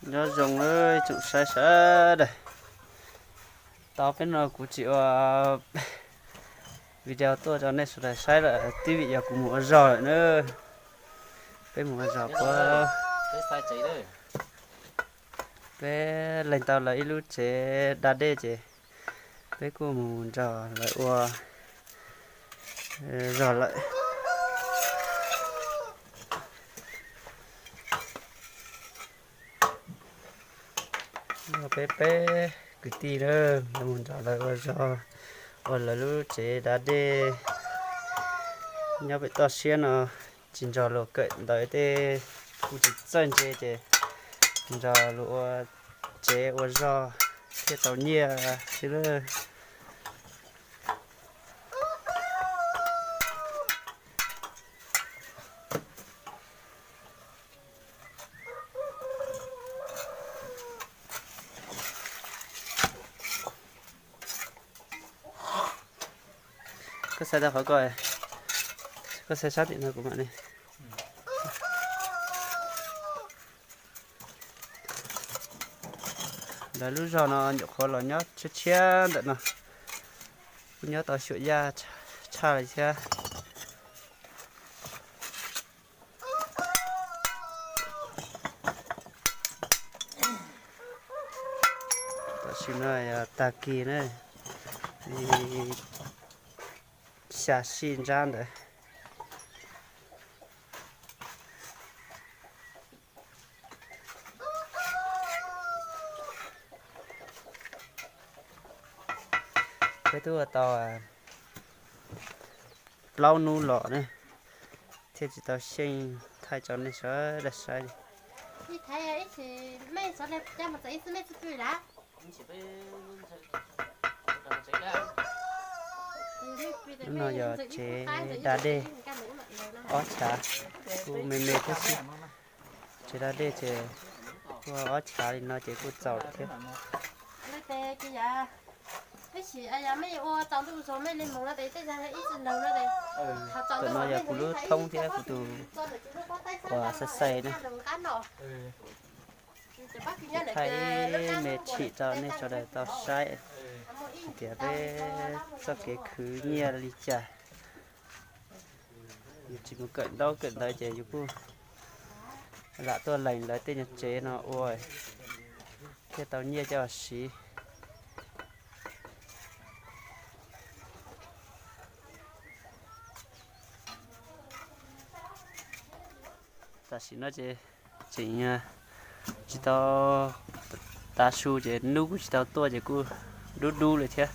Nyob zoo ib tsoom saib sawv daws. Tau peb no kuv tsis ua video tuaj rau nej sawv daws saib lawm, twb vim yog kuv mus ua zog lawm na. Peb mus ua zog puag, peb leeg tau lawv ib lub tsev da dej ces peb kuj mus nrog lawv ua zog lawm. Peb peb kwv tij na, mus nrog lawv ua zog, ua lawv lub tsev da dej nyob pem toj siab no, tsis nrog luag kawm ntawv tej, kuj tsis txawj ntse ces nrog luag ua tsev ua zog thiaj tau nyiaj xwb lawm. Koj xaiv tau qhov ko, koj xaiv sab tim no kuv mam ne. Lawv lub zog no nyuam qhuav los nyob tshiab tshiab ntawm no, kuj nyob tau xyuam yaj tshaj li thiab. Tam sim no yog tag kis na, xya sij ntsab ntawd. Peb twb ua tau plaub hnub los ne, thiaj tsis tau xyeej thaij rau nej sawv daws saib li. Lub no yog tsev da dej ob chav, kuj me me thiab xwb. Tsev da dej ces ua ob chav li no ces kuj txaus lawm thiab. Tam no yog kuv lub thoob thiab kuv tus uas xaij xaij na. Thaij me tshim rau nej sawv daws tau saib hais tias peb txoj kev khwv nyiaj li cas. Yus tsis mus kawm ntaub kawm ntawv ces yus kuj lam tuaj lees lawv tej nyuag tsev no ua thiaj tau nyiaj coj los siv. Tam sim no ces tseem tsis tau tav su ces hnub kuj tsis tau tuaj ces kuj dub dub li thiab.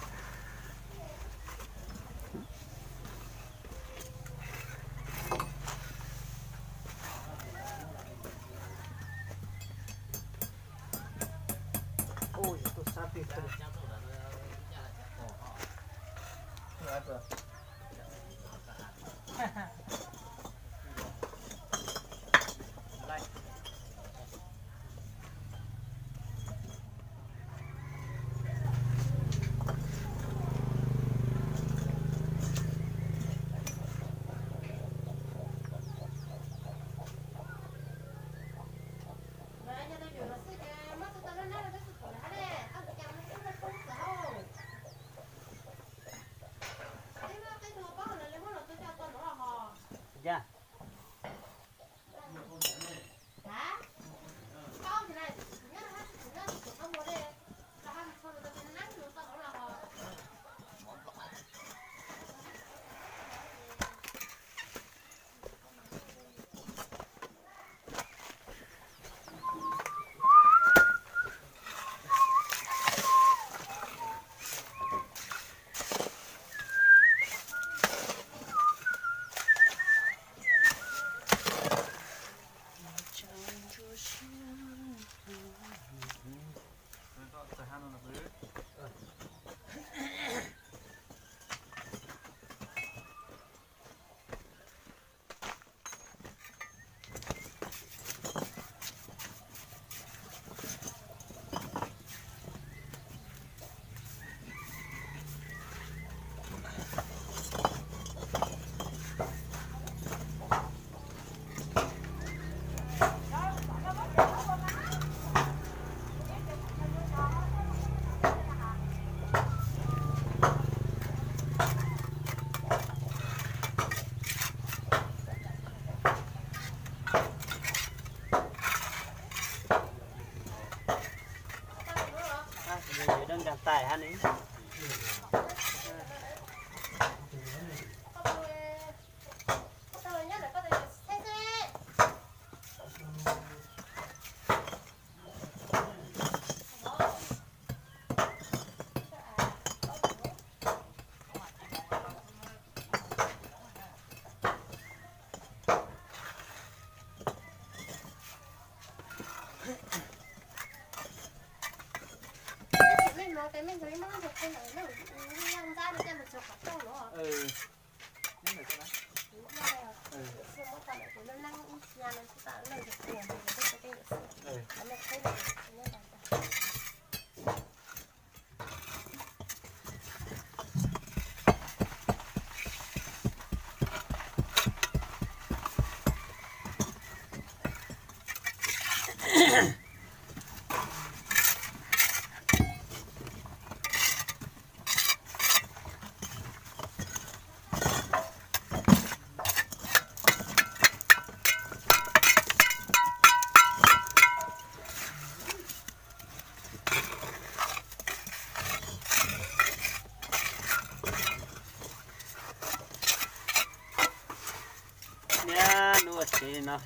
Niaj hnub ua tsev no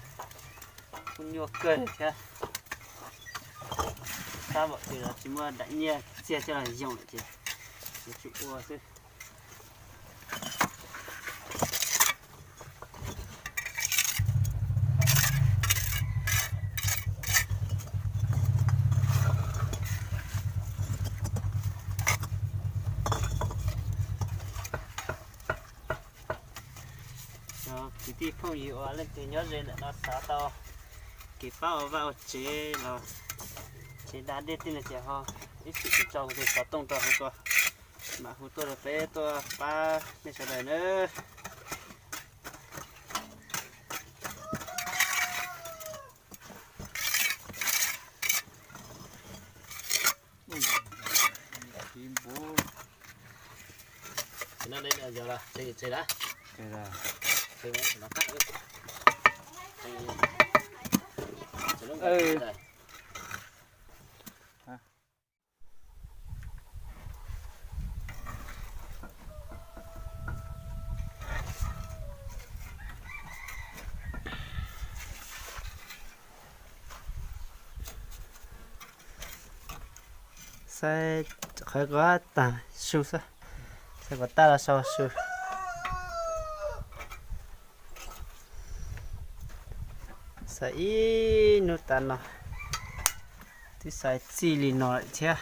kuj nyuaj kawg thiab. Tab tom twg los tsis muaj daim nyiaj txiag coj los yoom lawm ces yuav tsum ua xwb. Cov kwv tij phooj ywg uas leej twg nyob ze ntawm no xav tau kev pab ua vaj ua tsev los tsev da dej tej no ces ho ib sim tus tso kuv tus xov tooj rau hauv ko, mam hu tuaj rau peb tuaj pab nej sawv daws nawb. Xav qhov ko tag su xwb, xav kom tag los sau su. Xav ib hnub tas no twb xav txij li no lawm thiab.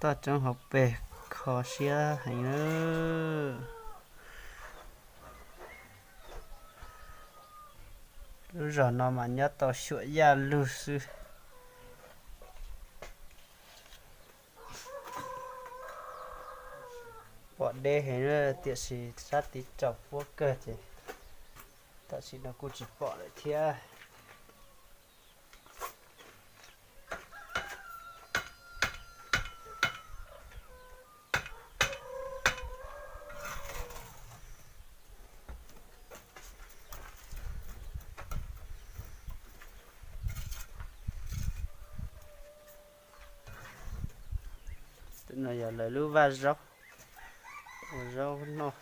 Toj roob hauv pes kho siab heev na. Lub zos no mas nyob tau xyuam yaj lug xwb. Pom deb heev na, tiam sis sab tid tsaus puab kawg ces tam sim no kuj tsis pom lawm thiab. Tus no yog lawv lub vaj zaub, ua zaub noj.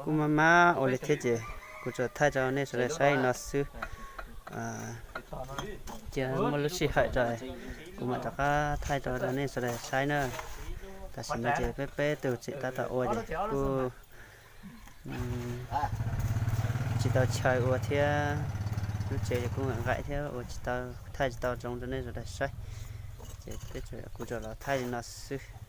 Kuj maj maj ua li thiab ces kuv tsuas thaij rau nej sawv daws saib li no xwb. Cia muaj lub sij hawm rau kuv mam rov qab thaij rau nej sawv daws saib na. Tam sim no ces peb peb tug tseem tab tom ua ces kuj tsis tau chaw ua thiab, lub tsev kuj nqaim thiab ua tsis tau, thaij tsis tau zoo rau nej sawv daws saib. Ces peb kuv tsuas los thaij li no xwb.